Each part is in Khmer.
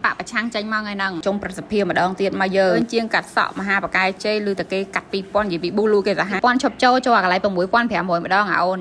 បក្សប្រឆាំងចេញមកថ្ងៃហ្នឹងចុងប្រសិទ្ធភាពម្ដងទៀតមកយើងជាងកាត់សក់មហាបកែជ័យឬតគេកាត់2000និយាយពីប៊ូលូគេសាហាវ1000ឈប់ចូលចូលអាកន្លែង6500ម្ដងអាអូន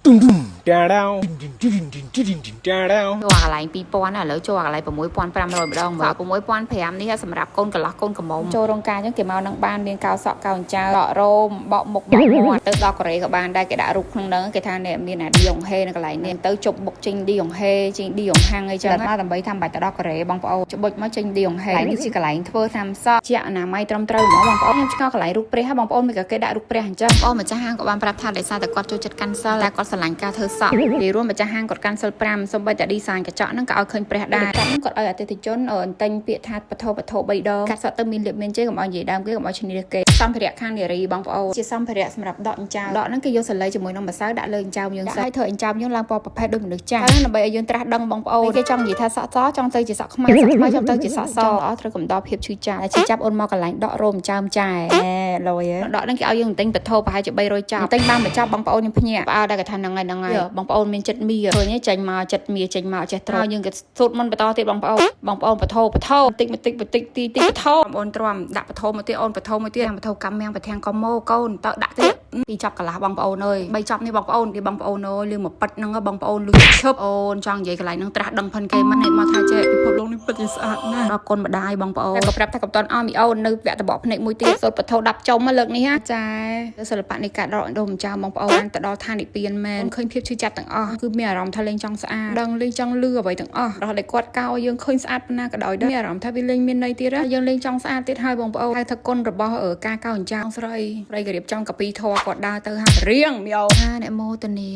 Dum dum da down. Dum dum dum dum dum dum da down. ចូលអាកន្លែង2000ឥឡូវចូលអាកន្លែង6500ម្ដងមើល6500នេះសម្រាប់កូនកន្លោះកូនកំមុំចូលរោងការអញ្ចឹងគេមកនឹងបានមានកោសក់កោអញ្ចើដករោមបកមុខបកមាត់ទៅដល់កូរ៉េក៏បានដែរគេដាក់រូបក្នុងហ្នឹងគេថាអ្នកមានអាឌីយ៉ុងហេនៅកន្លែងនេះទៅជប់បុកចេញឌីយ៉ុងហេចេញឌីយ៉ុងហាំងអីចឹងមកដើម្បីថាមិនបាច់ទៅដល់កូរ៉េបងប្អូនច្បុចមកចេញឌីយ៉ុងហេកន្លែងនេះជាកន្លែងធ្វើតាមសក់ជាអនាម័យត្រឹមត្រូវហ្មងបងប្អូនខ្ញុំឆ្ងល់កន្លែងរូបព្រះហ៎បងប្អូនមិនក៏គេដាក់រូបព្រះអញ្ចឹងបងប្អូនម្ចាស់ហាងក៏បានប្រាប់ថាដោយសារតែគាត់ចូលចិត្តកាន់សិលតែគាត់ស្រឡាញ់ការធ្វើសក់និយាយរួមម្ចាស់ហាងគាត់កាន់សិល5សូម្បីតែ design កញ្ចក់ហ្នឹងក៏ឲ្យឃើញព្រះដែរកាត់ហ្នឹងគាត់ឲ្យអតិថិជនអន្ទិញពាក្យថាបធោបធោ3ដងកាត់សក់ទៅមានលៀបមានជ័យកុំឲ្យនិយាយដើមគេកុំឲ្យឈ្នាគេសម្ភារៈខាងនារីបងប្អូនជាសម្ភារៈសម្រាប់ដកអញ្ចើមដកហ្នឹងគេយកសលៃជាមួយនឹងម្សៅដាក់លើអញ្ចើមយើងសហើយធ្វើអញ្ចើមយើងឡើងពណ៌ប្រផេះដូចមនុស្សចាស់ហើយដើម្បីឲ្យយើងត្រាស់ដឹងបងប្អូនគេចង់និយាយថាសក់សចង់ទៅជាសក់ខ្មៅសក់ខ្មៅចង់ទៅជាសក់សអត់ត្រូវកំដរភាពឈឺចាប់ឈឺចាប់អូនមកកន្លែងដករោមអញ្ចើមចែលយដកហ្នឹងគេឲ្យយើងទិញបធោប្រហែលជា300ចាប់ទិញបានមួយចាប់បងប្អូនខ្ញុំភ្ញាក់ផ្អើលដែរគេថាហ្នឹងហើយហ្នឹងហើយបងប្អូនមានចិត្តមីឃើញចេញមកចិត្តមីចេញមកចេះត្រយើងក៏សូត្រមុនបន្តទៀតបងប្អូនបងប្អូនបធោបធោតិចបន្តិចបន្តិចទីទីបធោបងប្អូនទ្រាំដាក់បធោមកទៀតអូនបធោមួយទៀតបធោកម្មមៀងប្រធាំងកម៉ូកូនតើដាក់ទៀតពីចប់កន្លះបងប្អូនអើយបីចប់នេះបងប្អូនគេបងប្អូនអើយលឺមកប៉ិតហ្នឹងបងប្អូនលឺឈប់អូនចង់និយាយកន្លែងហ្នឹងត្រាស់ដឹងផិនគេមិនមកថាចេះពិភពលោកនេះពិតជាស្អាតណាស់ដល់កូនម្ដាយបងប្អូនតែក៏ប្រាប់ថាកំតនអមីអូននៅវគ្គតបកភ្នែកមួយទៀតសូត្របធោ10ចុំលើកនេះចាសិល្បៈនៃការដកដុំចៅបងប្អូនទៅដល់ឋាននិព្វានមែនឃើញភាពឈឺចាប់ទាំងអស់គឺមានអារម្មណ៍ថាលេងចង់ស្អាតដឹងលេងចង់លឺអ្វីទាំងអស់រហូតដល់គាត់កោយើងឃើញស្អាតប៉ុណ្ណាក៏ដោយដែរមានអារម្មណ៍ថាវាលេងមានន័យទៀតយើងលេងចង់ស្អាតទៀតហើយបងប្អូនហៅថាគុណរបស់ការកោអញ្ចាំងស្រីស្រីក៏រៀបចំកាពីធរគាត់ដើរទៅហារៀងមីអូថាអ្នកមោទនា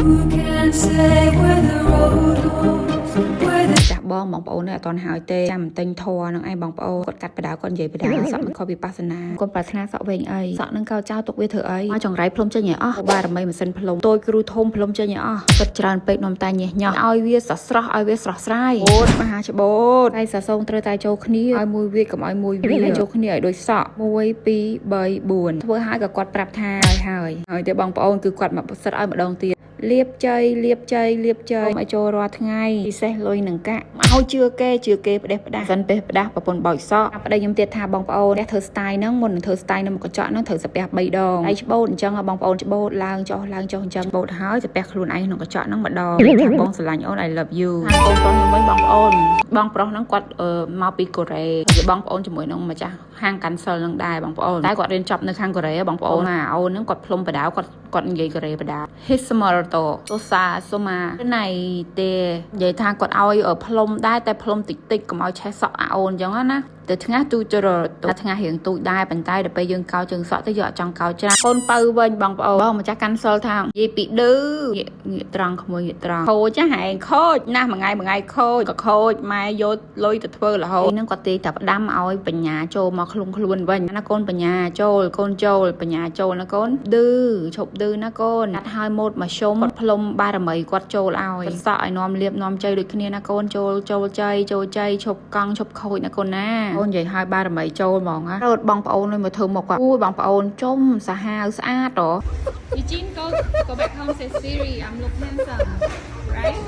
Who can say where the road goes, where the ចាស់បងបងប្អូននេះអត់តន់ហើយទេចាំទិញធរនឹងឯងបងប្អូនគាត់កាត់បដាគាត់និយាយបដាសក់មិនខុសវិបស្សនាគាត់ប្រាថ្នាសក់វែងអីសក់នឹងកោចៅទុកវាធ្វើអីមកចង្រៃភ្លុំចេញឲ្យអស់បារមីម៉ាស៊ីនភ្លុំតូចគ្រូធំភ្លុំចេញឲ្យអស់គាត់ច្រើនពេកនាំតែញេះញោះឲ្យវាស្រស់ស្រស់ឲ្យវាស្រស់ស្រាយអូតមហាច្បូតហើយសសងត្រូវតែចូលគ្នាឲ្យមួយវាកុំឲ្យមួយវាចូលគ្នាឲ្យដូចសក់1 2 3 4ធ្វើឲ្យក៏គាត់ប្រាប់ថាហើយហើយហើយតែបងប្អូនគឺគាត់មកសិតឲ្យម្ដងទៀត លៀបជ័យលៀបជ័យលៀបជ័យឲ្យចូលរាល់ថ្ងៃពិសេសលុយនឹងកាក់ឲ្យជឿគេជឿគេផ្ដេសផ្ដាស់សិនផ្ដេសផ្ដាស់ប្រពន្ធបោចសក់ប្តីខ្ញុំទៀតថាបងប្អូនផ្ទះធ្វើ style ហ្នឹងមុននឹងធ្វើ style នៅមួយកញ្ចក់ហ្នឹងត្រូវសាពះ3ដងហើយច្បូតអញ្ចឹងបងប្អូនច្បូតឡើងចុះឡើងចុះអញ្ចឹងច្បូតហើយសាពះខ្លួនឯងក្នុងកញ្ចក់ហ្នឹងម្ដងថាបងស្រឡាញ់អូន I love you ខាងកូនប្រុសខ្ញុំវិញបងប្អូនបងប្រុសហ្នឹងគាត់មកពីកូរ៉េជាបងប្អូនជាមួយនឹងម្ចាស់ហាងកាន់សិលហ្នឹងដែរបងប្អូនតែគាត់រៀនចប់នៅខាងកូរ៉េបងប្អូនណាអូនហ្នឹងគាត់ផ្លុំបដាគាត់គាត់និយាយកូរ៉េបដា Hismaroto សូសាសូម៉ាណៃទេនិយាយថាគាត់ឲ្យផ្លុំដែរតែផ្លុំតិចតិចកុំឲ្យឆេះសក់អាអូនអញ្ចឹងណាទៅថ្ងាសទូចរទៅថ្ងាសរៀងទូចដែរប៉ុន្តែដល់ពេលយើងកោជើងសក់ទៅយើងអត់ចង់កោច្រើនកូនពៅវិញបងប្អូនបងម្ចាស់កាន់សិលថានិយាយពីឌឺងាកងាកត្រង់ក្មួយងាកត្រង់ខូចហែងខូចណាស់មួយថ្ងៃមួយថ្ងៃខូចក៏ខូចម៉ែយកលុយទៅធ្វើរហូតហ្នឹងគាត់ទាយតែផ្ដាំឲ្យបញ្ញាចូលមកខ្លួនខ្លួនវិញណាកូនបញ្ញាចូលកូនចូលបញ្ញាចូលណាកូនឌឺឈប់ឌឺណាកូនណាត់ហើយម៉ូតមកជុំគាត់ផ្លុំបារមីគាត់ចូលឲ្យគាត់សក់ឲ្យនាំលៀបនាំជ័យដូចគ្នាណាកូនចូលចូលជ័យចូលជ័យឈប់កង់ឈប់ខូចណាកូនណាកូននិយាយឲ្យបារមីចូលហ្មងណារត់បងប្អូនឲ្យមកធ្វើមកគាត់អូយបងប្អូនជុំសាហាវស្អាតហ៎ Eugene, go go back home. Say Siri, I'm look handsome, right?